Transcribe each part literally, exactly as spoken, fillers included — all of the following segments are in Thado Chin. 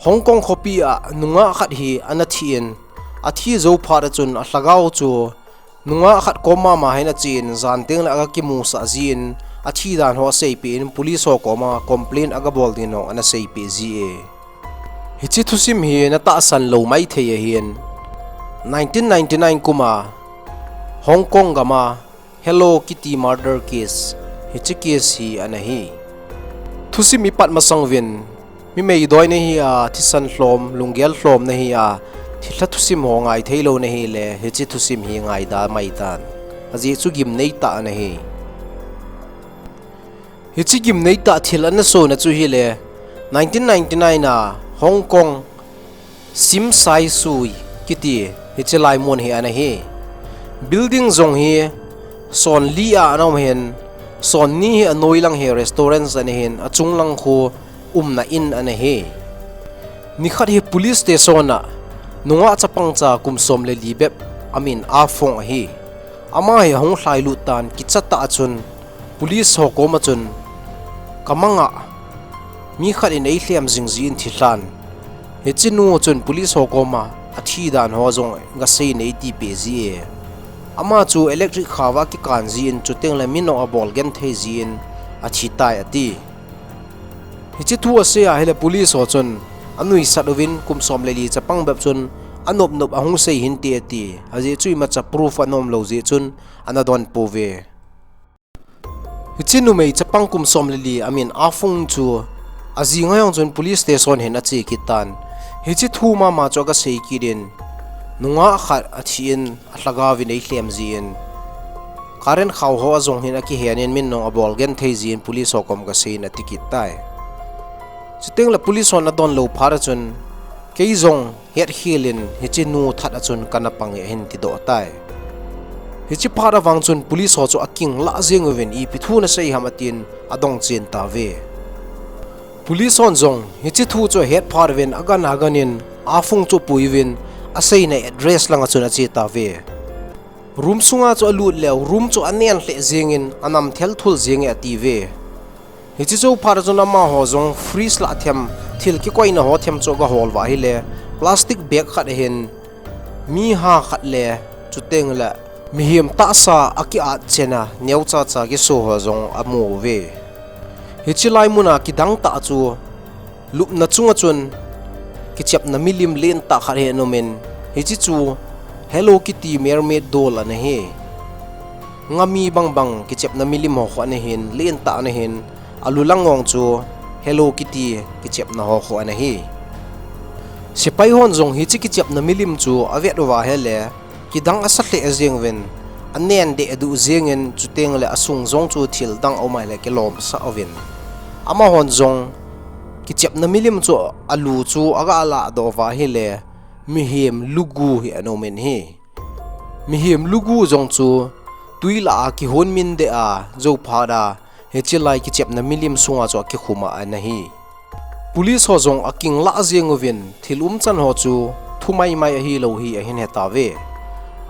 Hong Kong khopi a nungah khat hi ana thi in, athi jou phat a chun alhagao chu nungah khat kom mama hin achen, jan teng le aga kimusah jin, athi dan ho aseipeh in, police ho koma complain aga bol ding ho ana seipeh ji e. Hiche thusim hi natahsan lou maithei ahin, nineteen ninety-nine kum a Hong Kong gam a Hello Kitty murder case, hiche case hi ana hi. Thusim ipat masang uvin, mi meidoi nahi a, thisan lhom, lunggel lhom nahi a, thilha thusim ho ngaithei lou nahi le, hiche thusim hi ngaida maitan. Ajeh chu gimnei tah ana hi. Hiche gimnei tah thil ana sona chu hile, nineteen ninety-nine a Hong Kong Shim Sai Tsui kiti hiche laimun hi ana hi. Building jong hi son li a ana um ahin, son ni hi anoi lang hi restaurants ana hin, achung lang khu umna in ana hi. Nikhat hi police station a nungah chapang cha kum som le li bep amin Afung ahi. Ama hi ahung lhailut tan, kicha tah a chun police ho koma chun, "Kamang a mi khat in eilhem jing jin thi lhan. Hiche nu chun police ho koma athi dan ho jong gasei in eiti peh ji e. Ama chu electric khaova kikan jin, chuteng le min ho abol genthei jin athi tai," ati. Hiche thu asei ahile police ho chun anuisat uvin, kum som le li chapang bep chun anop nop ahung sei hinte ati. Ajeh chu imacha proof ana um lou jeh chun ana don pouve. Hiche numei chapang kum som le li amin Afung chu ajing a jong chun police station hin ache kit tan. Hiche thu mama chu aga sei kit in, nungah khat athi in alhagao vin eilhem jin, current khao ho ajong hin akihen in, min ho abol genthei jin police ho kom gasei in ati kit tai. Chuteng le police hon adon lou phat a chun, kei jong hetkhel in hiche nu that a chun kana pang e ahin tidoh tai. Hiche phat a vang chun police ho chu akinglah jeng uvin, "Ipi thu nasei ham?" atin adong chen tauve. Police hon jong hiche thu chu ahet phat uvin, agan agan in Afung chu apui uvin, aseina address lang a chun ache tauve. Room sunga chu alut leh, room chu anen lheh jeng in, anam thel thul jeng e atiuve. Hiche jou phat a chun amaho jong fridge lah a them, thil kikoina ho them chu aga hol uva ahile, plastic bag khat a hin mi ha khat le, chuteng le mihem tahsa akiat chen a neocha cha kiso ho jong amu uve. Hiche laimun a kidang tah chu, lupna chunga chun kichepna milim lentah khat hi ana um in, hiche chu Hello Kitty mermaid doll ana hi. Ngami bang bang kichepna milim ho khu ana hin, lentah ana hin, alu lang ngong chu Hello Kitty kichepna ho khu ana hi. Sepai hon jong hiche kichepna milim chu avet uva ahile, kidang asa lheh jeng uvin, anen deh duh jeng in, chuteng le asung jong chu thil dang aum ahile kilom sah uvin. Amahon jong kichepna milim chu alu chu aga lah doh uva ahile, mihem lugu hi ana um in ahi. Mihem lugu jong chu tui lah a kihon min deh a, jou phat a hiche lai kichepna milim sunga chu akikhum a ana hi. Police ho jong akinglah jeng uvin, thil umchan ho chu thu maimai ahilou hi ahin he tauve.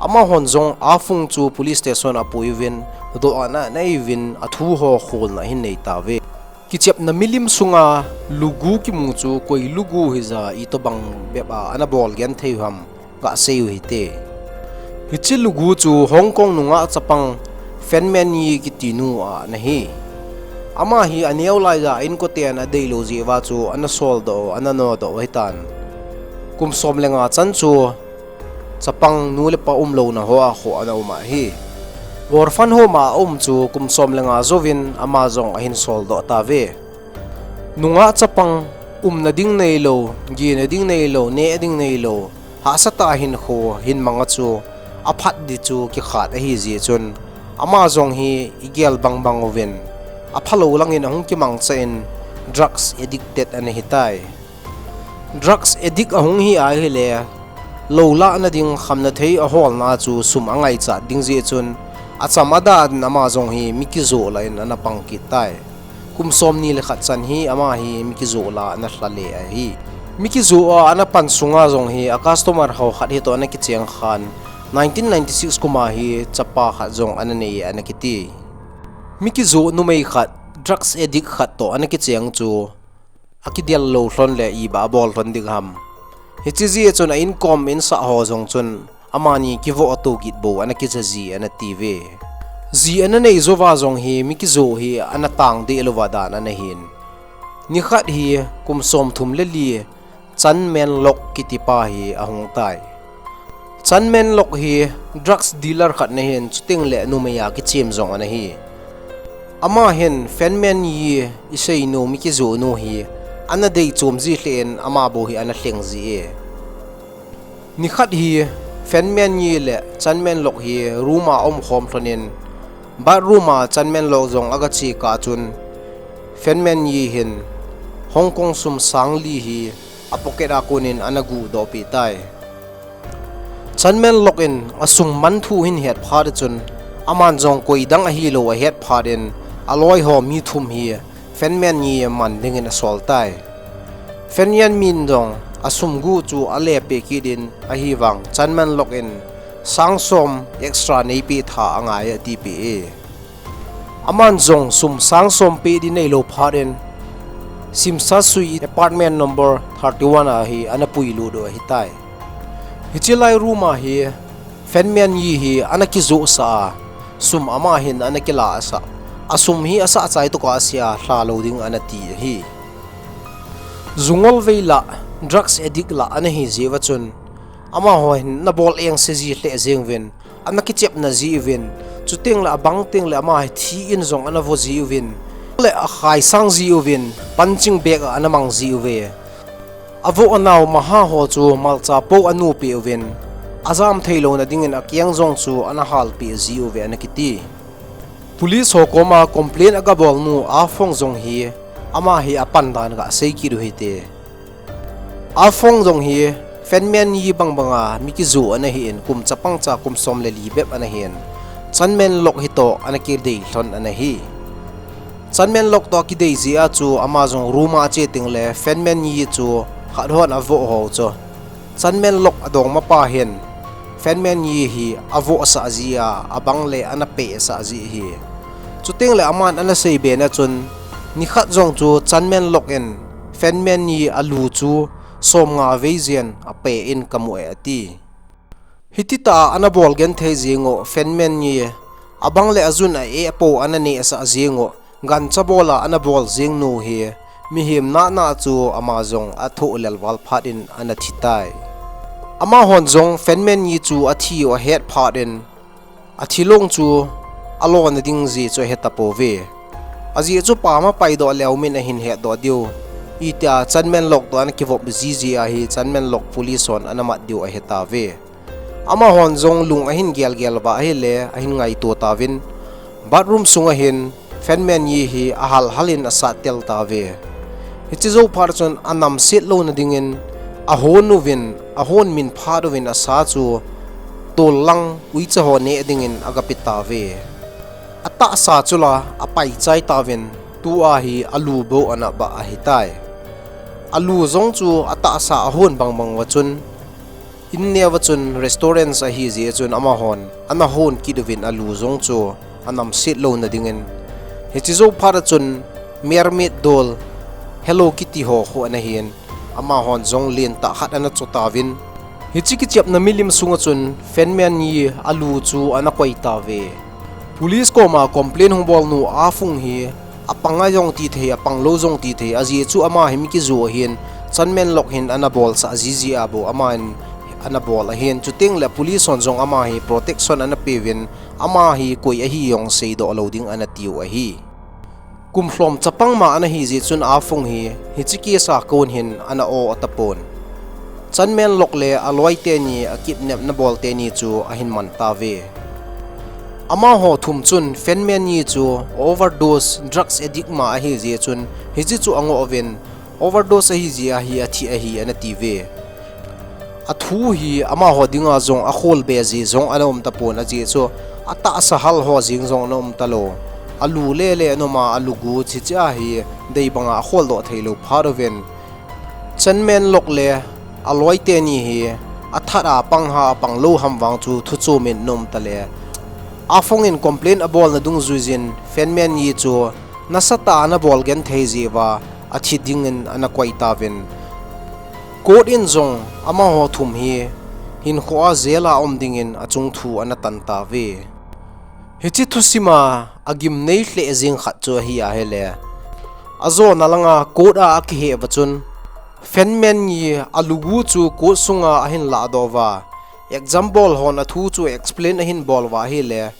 Amahon jong Afung chu police station a apui uvin, dohna anei uvin, athu ho kholna ahin nei tauve. Kichepna milim sunga lugu kimu chu koi lugu hija, itobang bep a ana bol genthei u ham, gasei u hite. Hiche lugu chu Hong Kong nungah chapang Fan Min Yi kiti nu a ana hi. Ama hi aneo laiya inkoten adeilou jeh uva chu ana soldoh u, ana nodoh u ahitan. Kum som le nga chan chu chapang nu le pa umlouna hoa khu ana um ahi. Orphan home a aum chu kum som le nga jouvin ama jong ahin soldoh tauve. Nungah chapang umna ding neilou, gena ding neilou, neh ding neilou, hahsatah a hinkho hin manga chu aphat ding chu kikhat ahi jeh chun, ama jong hi igel bangbang uvin, aphalou langin ahung kimangcha in drugs addicted ana hitai. Drugs addict ahung hi ahile, lou lahna ding khamna thei aholna chu sum angaichat ding jeh chun, acham adan ama jong hi mi kijoh lah in ana pang kit tai. Kum somni le khat chan hi ama hi mi kijoh lah a ana lha le ahi. Mi kijoh a ana pan sunga jong hi a customer ho khat hitoh ana kicheng khan, nineteen ninety-six kum a hi chapa khat jong ana nei ana kiti. Mi kijoh numei khat, drugs addict khat toh ana kicheng chu akidel lou lhon le iba abol lhon ding ham. Hiche jeh chun a inkom insah ho jong chun amani kivoh a toh git bou ana kija ji ana tiuve. Ji ana nei jouva jong hi mi kijoh hi ana tang deh louva dan ana hin. Nikhat hi kum som thum le li Chanmenlok kitipa hi ahung tai. Chanmenlok hi drugs dealer khat ana hin, chuteng le numei a kichem jong ana hi. Ama hin Fenmenyi iseinu mi kijoh nu hi ana dei chom ji lheh in ama bou hi ana lheng ji e. Nikhat hi Fenmenyi le Chanmenlok hi room a umkhom lhon in, bathroom a Chanmenlok jong aga che kah chun, Fenmenyi hin Hong Kong sum sang li hi a pocket a kon in ana guh doh peh tai. Chanmenlok in asum man thu ahin het phat chun, aman jong koi dang ahilou ahet phat in, aloi ho mi thum hi Fenmenyi man ding in asol tai. Fenmenyi in jong asum guh chu ale peh kit in ahivang, Chanmenlok in sang som extra neipeh tha angai e atipeh e. Aman jong sum sang som peh ding neilou phat in, Simsasui apartment number thirty-one a hi ana puilut u ahitai. Hiche lai room a hi Fenmenyi hi ana kijoh sah a, sum ama hin ana kilah sah. Asum hi asah chai tokah asei a, lha lou ding ana ti ahi. Ju ngol vei lah, drugs addict lah ana hi jeh uva chun, amaho hin ana bol engse ji lheh jeng uvin, ana kichepna ji uvin, chuteng le abang teng le ama hi thi in jong ana vo ji uvin, le akhai sang ji uvin, punching bag a ana mang ji uve. Avoh anao maha ho chu malcha pou anu peh uvin, ajam thei louna ding in akeng jong chu ana hal peh ji uve ana kiti. Police ho koma complain aga bol nu Afong jong hi ama hi apan dan aga sei kit u hite. Afong jong hi Fenmenyi bang bang a mi kijoh ana hi in, kum chapang cha kum som le li bep ana hi in, Chanmenlok hi toh ana kidei lhon ana hi. Chanmenlok toh akidei jeh a chu ama jong room a ache teng le Fenmenyi chu khat hon avoh ho chu Chanmenlok adongma pa hin Fenmenyi hi avoh sah ji a, abang le ana peh sah ji hi. Chuteng le aman ana seibe na chun, nikhat jong chu Chanmenlok in Fenmenyi alu chu som nga vei jen apeh in kamu e ati. Hiti tah a ana bol genthei jeng u Fenmenyi, abang le ajun a eh a pou ana neh sah jeng u, gancha bol a ana bol jeng nu hi, mihem nahna chu ama jong athoh lel val phat in ana thi tai. Amahon jong Fenmenyi chu athi u ahet phat in, athi long chu alona ding jeh chu ahe tapouve. Ajeh chu pam a paidoh leu min ahin hetdoh diu. Itia Chanmenlok toh ana kivop ji jeh a hi Chanmenlok police hon ana mat diu ahe tauve. Amahon jong lung ahin gelgel uva ahile, ahin ngaito tauvin, bathroom sunga hin Fenmenyi hi ahal hal in asat tel tauve. Hiche jou phat chun anamset louna ding in ahon uvin, ahon min phat uvin asa chu tol lang uicha ho neh ding in aga pe tauve. Atahsa chu la apai chai tauvin, tua hi alu bou ana bah ahitai. Alu jong chu atahsa ahon bang bang uva chun, in neo a chun restaurant ahi jeh chun amahon ana hon kit uvin alu jong chu anamset louna ding in. Hiche jou phat a chun Mermaid doll, Hello Kitty ho khu ana hin, amahon jong lentah khat ana cho tauvin. Hiche kichepna milim sunga chun Fenmenyi alu chu ana koi tauve. Police koma complain hung bol nu Afong hi apang a jong ti thei, apang lou jong ti thei, ajeh chu ama hi mi kijoh ahin, Chanmenlok hin ana bol sah ji jeh a bou ama hin ana bol ahin, chuteng le police hon jong ama hi protection ana pe uvin, ama hi koi ahi jong seidoh lou ding ana tiu ahi. Kum lhom chapang ma ana hi jeh chun Afong hi, hiche case a kon hin ana o tapon. Chanmenlok le aloi teni akidnap na bol teni chu ahin man tauve. Amaho thum chun Fenmenyi chu overdose drugs addict ma ahi jeh chun hiche chu angoh uvin overdose ahi jeh a hi athi ahi ana tiuve. Athu hi amaho dinga jong akhol be jeh jong ana um tapon ajeh chu atahsa hal ho jeng jong ana um talou. Alu lele ana um a alu gu hiche a hi dei banga akhol doh thei lou phat uvin. Chanmenlok le aloi teni hi athat a pang ha pang lou ham vang chu thu chom in ana um tale. Afong in complain abol na dungjuijin Fenmenyi chu nasatah a ana bol genthei jeh uva athi dingin ana koi tauvin. Court in jong amaho thum hi hinkhoa jail a um dingin achung thu ana tan tauve. Hiche thusima agimnei lheh jing khat chu ahi ahile, ajona langa court a akiheuva chun, Fan Min Yi alugu chu court sunga ahin lahdoh uva, exam bol hon athu chu explain ahin bol uva ahile,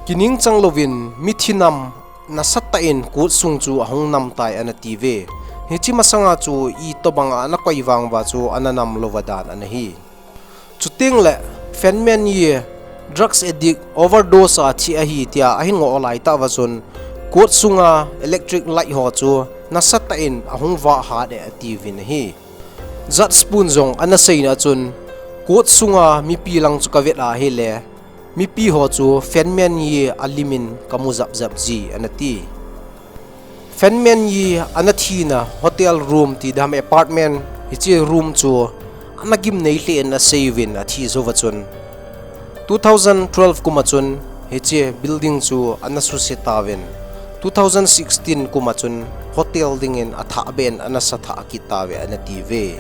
kiningchang louvin mithi nam nasatah in court sung chu ahung nam tai ana tiuve. Hiche masanga chu itobanga ana koi vang uva chu ana nam louva dan ana hi. Chuteng le Fan Min Yi drugs addict, overdose a thi ahi tia ahin ngoh lai tah uva chun, court sunga electric light ho chu nasatah in ahung vah hat e atiuvin ahi. Judge pun jong ana seina chun, court sunga mipi lang chu kavet ahile, mipi ho chu Fan Min Yi alimin kamu japjap ji ana ti. Fan Min Yi ana thina hotel room ti dam apartment, hiche room chu ana gimnei lheh in asei uvin athi jouva chun, two thousand twelve kum a chun hiche building chu ana suse tauvin, two thousand sixteen kum a chun hotel dingin athah ben ana sa thah kit tauve ana tiuve.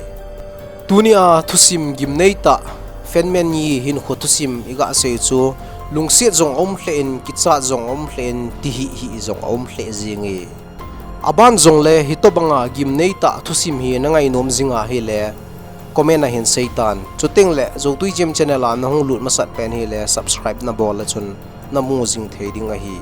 Tunia thusim gimnei tah, Fan Min Yi hinkho thusim iga sei chu, lungset jong aum lheh in, kichat jong aum lheh in, tihih hih jong aum lheh jenge. Aban jongle hitobanga gimnei tah thusim hi nangai nom jing ahile, comment a hin seitan. Chuteng le Joutui Gem channel a nahung lut masat pen hile subscribe nabol a chun namu jing thei ding ahi.